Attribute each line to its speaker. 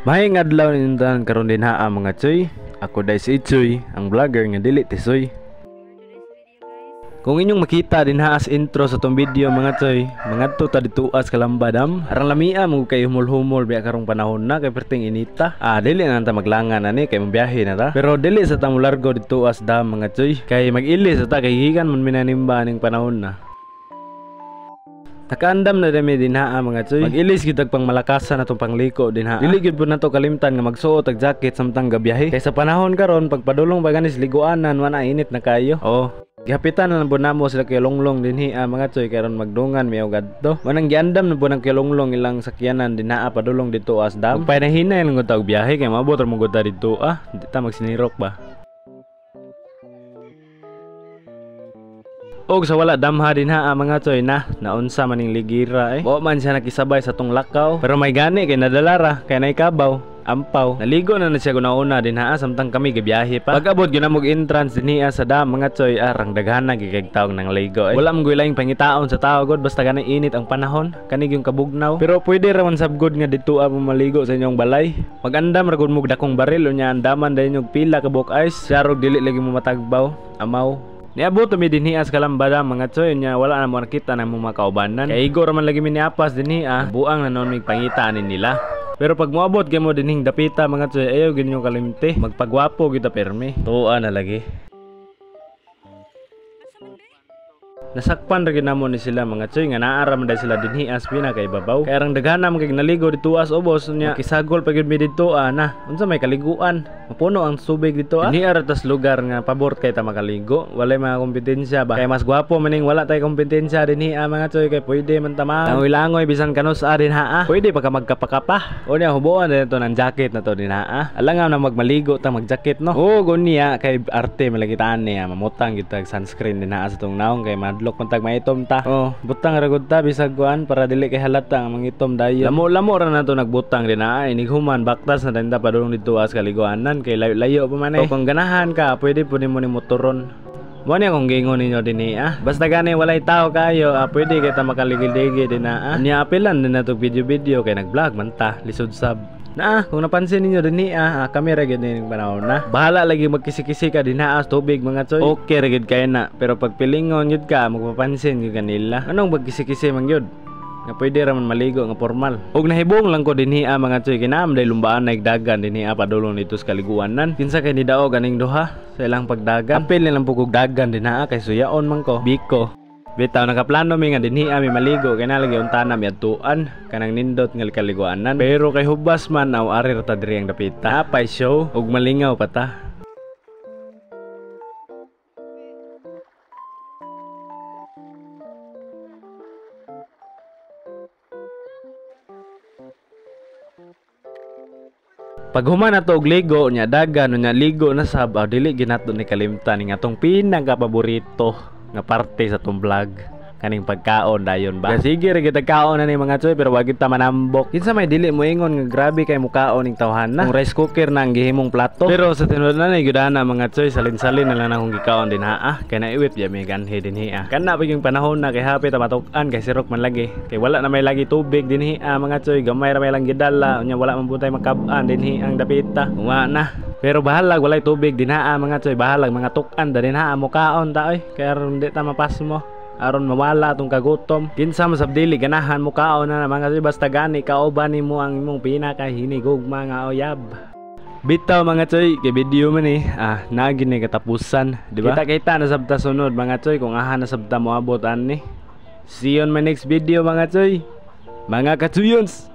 Speaker 1: Maayong adlaw ninyong tanan karon dinha mga tsoy. Ako dai si Itsoy, ang vlogger nga dili tisoy. Kung inyong makita dinha as intro sa tong video mga tsoy, mangadto ta dituas Calamba Dam. Arang lamia mo kay humol-humol biya karong panahon na kay perting inita. Ah, dili na ta maglangan ani kay mabiyahe na ta. Pero dili sa ta molargo dituas dam mga tsoy, kay mag-ili sa ta kay gikan man minanimba aning panahon na. Nakaandam na dami dinha mga tsoy. Mag-ilis gyud tag pangmalakasan atong pangliko dinha. Dili gyud pud nato kalimtan nga magsuot og jacket samtang gabiyahe. Kay sa panahon karon pagpadulong pa ganis liguanan wa na init na kayo. Oh, gihapitan na lang po namo sila kay Longlong dinhi mga tsoy karon magdungan mi og adto. Manang giandam na po ng kay Longlong ilang sakyanan dinha padulong dito as dam. Magpahinay lang gud ta og biyahe kay maabot ra mo gud ta didto ah. Di ta magsinirok ba. Og sa wala damha dinha mga tsoy na naunsa maning ligira eh. Wa man siya nakisabay sa tong lakaw pero may gani kay nadala ra kay naikabaw ampaw. Naligo na na siya gunauna dinha samtang kami gibiyahe pa. Pag-abot gyud namog entrance dinhi sa dam mga tsoy arang daghan na gyud kay taong nang ligo eh. Wala man gyud laing pangitaon sa tao god basta gani init ang panahon kani gyud kabugnaw. Pero pwede ra man sab gud nga didto mo maligo sa inyong balay. Magandam ra gud mo dakong baril unya andaman dayon og pila ka buok ice. Siya dili lagi mo matagbaw amaw. Niabot mi dinhi sa Calamba Dam mga tsoy nya wala na mo nakita na mo makaubanan. Kay igo ra man lagi mi niapas dinhi buang na noon mig pangita ani nila. Pero pag moabot kay mo dinhing dapita mga tsoy ayaw gyud nyo kalimti. Magpagwapo gyud ta permi. Tuwa na lagi. Nasakpan ra gyud namo ni sila mga tsoy nga naa ra man dahil sila dinhi as pinakaibabaw. Kay arang daghan man kay naligo didto as ubos nya kisagol pa gyud mi didto na. Unsa may kaliguan? Mapuno ang tubig didto ah. Dinhi ra tas lugar nga pabor kay ta makaligo. Walay mga kompetensya ba. Kay mas gwapo maning wala tay kompetensya dinhi mga tsoy kay pwede man ta ma. Langoy-langoy bisan kanus dinha ah. Pwede pa ka magkapakapa. Unya huboan din to ng jacket na to dinha ah. Alangan na magmaligo ta mag-jacket no. Oh gunya kay arte malagitaan niya mamutang gyud tag sunscreen dinha sa tong naong kay madlok man tag maitom ta. Oh, butang ra gud ta bisag kuan para dili kay halata nga mangitom dayon. Lamo-lamo ra nato nagbutang dinha inighuman baktas na danda padulong didto as kaliguanan kay layo-layo pa man eh. O kung ganahan ka pwede pud nimo ni motoron. Mo ni akong giingon ninyo dinhi ah. Basta gani walay tao kayo pwede kay ta makaligil-ligil dinha ah. Nya apilan din nato video-video kay nag-vlog man ta lisod sab. Na kung napansin ninyo dinhi kami ra gyud ning panahon na. Bahala lagi magkisi-kisi ka dinha as tubig mga tsoy. Okay ra gyud kay na, pero pag pilingon gyud ka magpapansin gyud kanila. Anong magkisi-kisi man gyud? Nga pwede ra man maligo nga formal. Og nahibong lang ko dinhi mga tsoy kinam dahil lumbaan na dagan dinhi padulong dito sa kaliguanan. Kinsa kay nidaog aning duha sa ilang pagdagan. Apil nilang pugog dagan dinha kay suyaon man ko. Biko. Bitaw nakaplano mi nga dinhi mi maligo kay nalagi untana mi adtuan kanang nindot nga kaliguanan. Pero kay hubas man aw ari ra ta diri ang dapita. Napay show ug malingaw pa ta. Paghuman nato og ligo nya dagan nya ligo na sab dili ginato ni kalimtan ning atong pinaka paborito nga parte sa tong vlog kaning pagkaon dayon ba. Sige ra kita kaon na ni mga tsoy pero wag kita manambok. Kinsa may dili mo ingon nga grabe kay mukaon ning tawhan na. Kung rice cooker na ang gihimong plato. Pero sa tinuod na ni gyud ana mga tsoy salin-salin na lang akong gikaon dinha ah. Kay naiwit ya mi ganhi dinhi ah. Kana pa yung panahon na kay hapit ta matuk-an kay sirok man lagi. Kay wala na may lagi tubig dinhi ah mga tsoy gamay ra may lang gidala unya wala man butay makab-an dinhi ang dapita. Uma na. Pero bahalag walay tubig dinha ah mga tsoy bahalag mga tuk-an da dinha mukaon ta oy kay aron di ta mapasmo. Aron mawala atong kagutom. Kinsa man sab dili ganahan mo kaon na mga tsoy basta gani kauban nimo ang imong pinakahinigugma nga uyab. Bitaw mga tsoy kay video man eh nagi ni katapusan, di ba? Kita-kita na sabta sunod mga tsoy kung aha na sabta moabot ani. See you on my next video mga tsoy. Mga katsuyons.